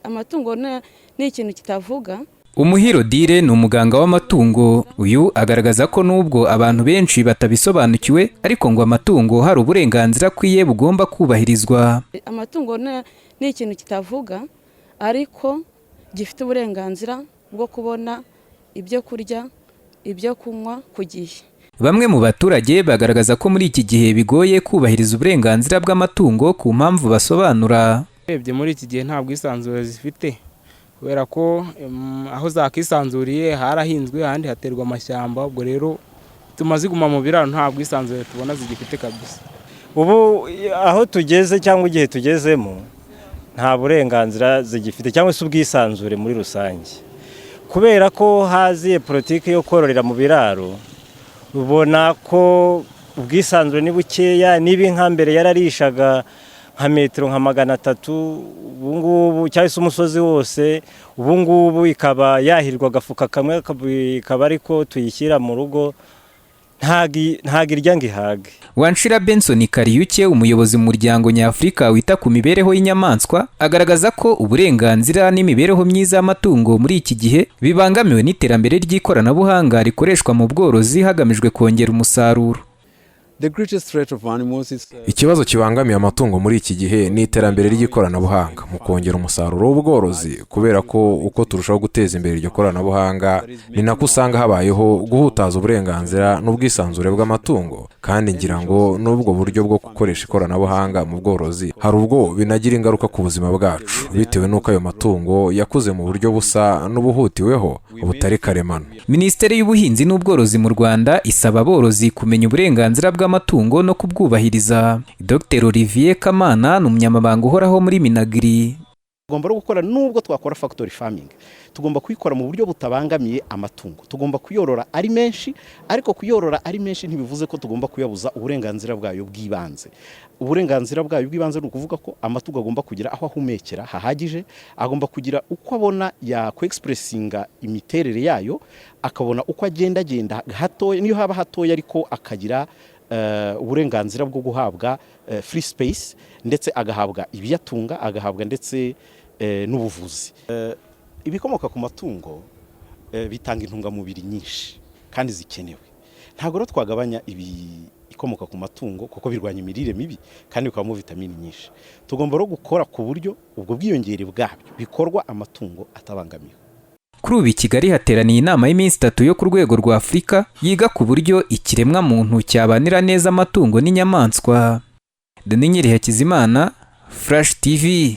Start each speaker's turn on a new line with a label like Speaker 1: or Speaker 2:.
Speaker 1: Amatungo ni ikintu kitavuga.
Speaker 2: Umuhiro Dire ni umuganga w'amatungo. Uyu agaragaza ko nubwo abantu benshi batabisobanukiwe, ariko ngo amatungo hari uburenganzira akwiye bugomba kubahirizwa.
Speaker 1: Amatungo ni ikintu kitavuga, ariko gifite uburenganzira bwo kubona ibyo kurya, ibyo kunywa ku gihe.
Speaker 2: Bamwe mu baturage bagaragaza ko muri iki gihe bigoye kubahiriza uburenganzira bw'amatungo ku mpamvu basobanura.
Speaker 3: Urebye muri iki gihe, nta bwisanzure zifite, kubera ko aho zakisanzuriye harahinzwe, ahandi haterwa amashyamba. Ubwo rero bituma ziguma mu biraro, nta bwisanzure tubona zigifite kabisa.
Speaker 4: Ubu aho tugeze cyangwa igihe tugezemo, nta burenganzira zigifite cyangwa se ubwisanzure muri rusange, kubera ko haziye politiki yo kororera mu biraro. Ubona ko ubwisanzure ni bukeya. Niba inka mbere yararishaga nka metero nka 300 ubu ngubu, cyangwa se umusozi wose, ubu ngubu ikaba yahirwa agafuka kamwe, ikaba ariko tuyishyira mu rugo, ntago irya ngo ihage.
Speaker 2: Wanshira Benson Kariyuke, umuyobozi mu muryango nyafurika wita ku mibereho y'inyamaswa, agaragaza ko uburenganzira n'imibereho myiza y'amatungo muri iki gihe bibangamiwe n'iterambere ry'ikoranabuhanga rikoreshwa mu bworozi hagamijwe kongera umusaruro.
Speaker 5: Ikibazo kibangamiye amatungo muri iki gihe ni iterambere ry'ikoranabuhanga mu kongera umusaruro w'ubworozi, kubera ko uko turushaho guteza imbere iryo koranabuhanga, ni nako usanga habayeho guhutaza uburenganzira n'ubwisanzure bw'amatungo. Kandi ngira ngo n'ubwo buryo bwo gukoresha ikoranabuhanga mu bworozi hari ubwo binagira ingaruka ku buzima bwacu, bitewe n'uko ayo matungo yakuze mu buryo busa n'ubuhutiweho, butari karemano.
Speaker 2: Minisiteri y'Ubuhinzi n'Ubworozi mu Rwanda isaba aborozi kumenya uburenganzira bw'amatungo no kubwubahiriza. Dr Olivier Kamana ni umunyamabanga uhoraho muri MINAGRI.
Speaker 6: Tugomba no gukora, nubwo twakora factory farming, tugomba kuyikora mu buryo butabangamiye amatungo. Tugomba kuyorora ari menshi, ariko kuyorora ari menshi ntibivuze ko tugomba kuyabuza uburenganzira bwayo bw'ibanze. Uburenganzira bwayo bw'ibanze ni ukuvuga ko amatungo agomba kugira aho ahumekera hahagije, agomba kugira uko abona yakwe-expressinga imiterere yayo, akabona uko agendagenda hatoya, niyo haba hatoya, ariko akagira uburenganzira bwo guhabwa free space, ndetse agahabwa ibiyatunga, agahabwa ndetse n'ubuvuzi. Ibikomoka ku matungo bitanga intungamubiri nyinshi kandi zikenewe. Ntabwo rero twagabanya ibikomoka ku matungo, kuko birwanya imirire mibi kandi bikabamo vitamini nyinshi. Tugomba rero gukora ku buryo ubwo bwiyongere bwabyo bikorwa amatungo atabangamiwe.
Speaker 2: Kuri ubu i Kigali hateraniye inama y'iminsi 3 yo ku rwego rwa Afurika yiga ku buryo ikiremwamuntu cyabanira neza amatungo n'inyamaswa. Daniel Hakizimana, Flash TV.